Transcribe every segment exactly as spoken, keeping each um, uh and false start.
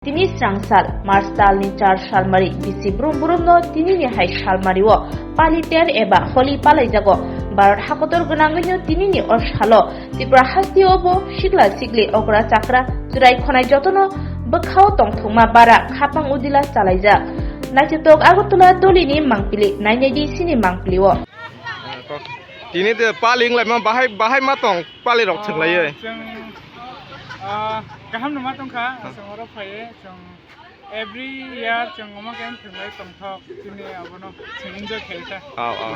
Tini srang sal, March talni char salmari, bisi brum brumno tinini hai salmario pali ter eba holi palaijago. Bharat hakotor gwnangwino tinini o salo Tripura hasteo bo sikla sikli okra chakra chwrai khonai jotono bwkhao tongthokma bara khapang udila chalaijak. Naithotok Agartala dolini mangpili, nainai di sini mangpilio. Tini de pali wnglaima bahai, bahai ma tong pali rok thwnglaio. Ah, chwng, ah, kaham no ma tongkha, chwng oro phaiye, chwng every year chwng omo khe thwnglai tongthok, chini abono chwng enjoy khaikha. Aw, aw.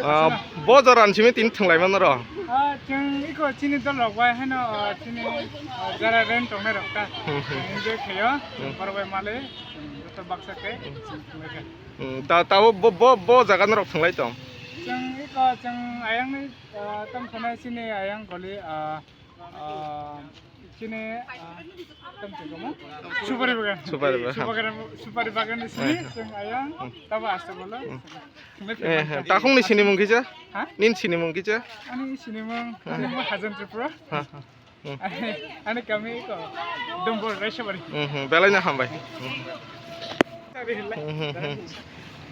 Ah, bo joran simi tini thwnglai mano ro? Ah, chwng iko chini dol rok bai haino, ah, chini, ah, jara rent tongnai rok ta. Hmm, hmm. Chwng enjoy khaio, hmm, borok bai male, chwng joto baksa khe, hmm, chwng thwnglai kha. Hmm, ta, ta bo, bo, bo, bo jaga norok thwnglai tong? Chwng iko chwng ayang ni, ah, tong khonai chini ayang goli, ah, ah, chini, ah, tong chwng mo? Supari bagan. Supari bagan. Supari bagan, supari bagan ni sini, hmm, chwng ayang, hmm, tabo aste bolo. Hmm. Thwnglai kha. Eh, takhung ni sinimung kisa? Ha? Nin sinimung kisa? Ani sinimung, hmm, sinimung Hajan Tripura. Ha, ha. Hmm. Ani kami ko Dombor Raisabari. Hmm, hmm, belai no hambai. Hmm. Hmm, hmm, hmm.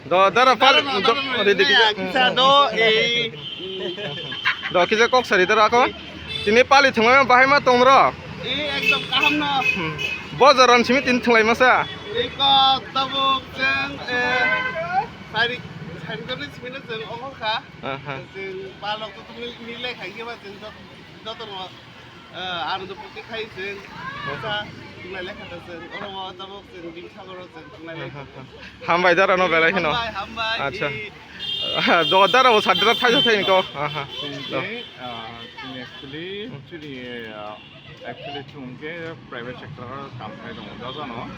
Do, dara pal, do, ri, ri, kisa do, eh. Do, kisa kok sari dara ko. Tini pali thwngma bahai ma tong ro. Eh, ekdom kaham no. Hmm. Bo joran simi tini thwnglai masa. Iko tabuk chwng, eh, sari, sari jonni simi no chwng ongkha. Aha. Chwng palok to tungni nilai khai khe ba chwng jot-, jotono, eh, ano do poti khai chwng. Aha. Sa tunai lekha ta chwng. Oro bo tabuk chwng bini sagoro chwng tunai lekha. Aha. Hambai dara no belai kheno. Hambai, hambai. Acha. Eh. Do dara bo sadra thai thai ni ko. Aha. Chwng do. Je, ah, chwng actually, hmm, chwng, eh, ah, Actually, chwng khe private sector o kam khai tongo, jotono.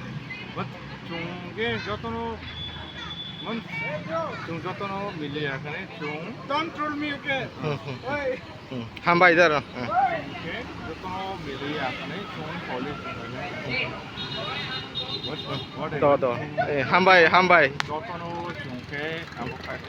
But chwng khe jotono, mon, chwng jotono miliya khe chwng. Don't troll me again. Hmm, hmm, hmm. Oi. Hmm. Hambai dara. Hmm. Chwng khe jotono miliya khe chwng police. What, what do, do. Eh, hambai, hambai. Jotono chwng khe abo khai.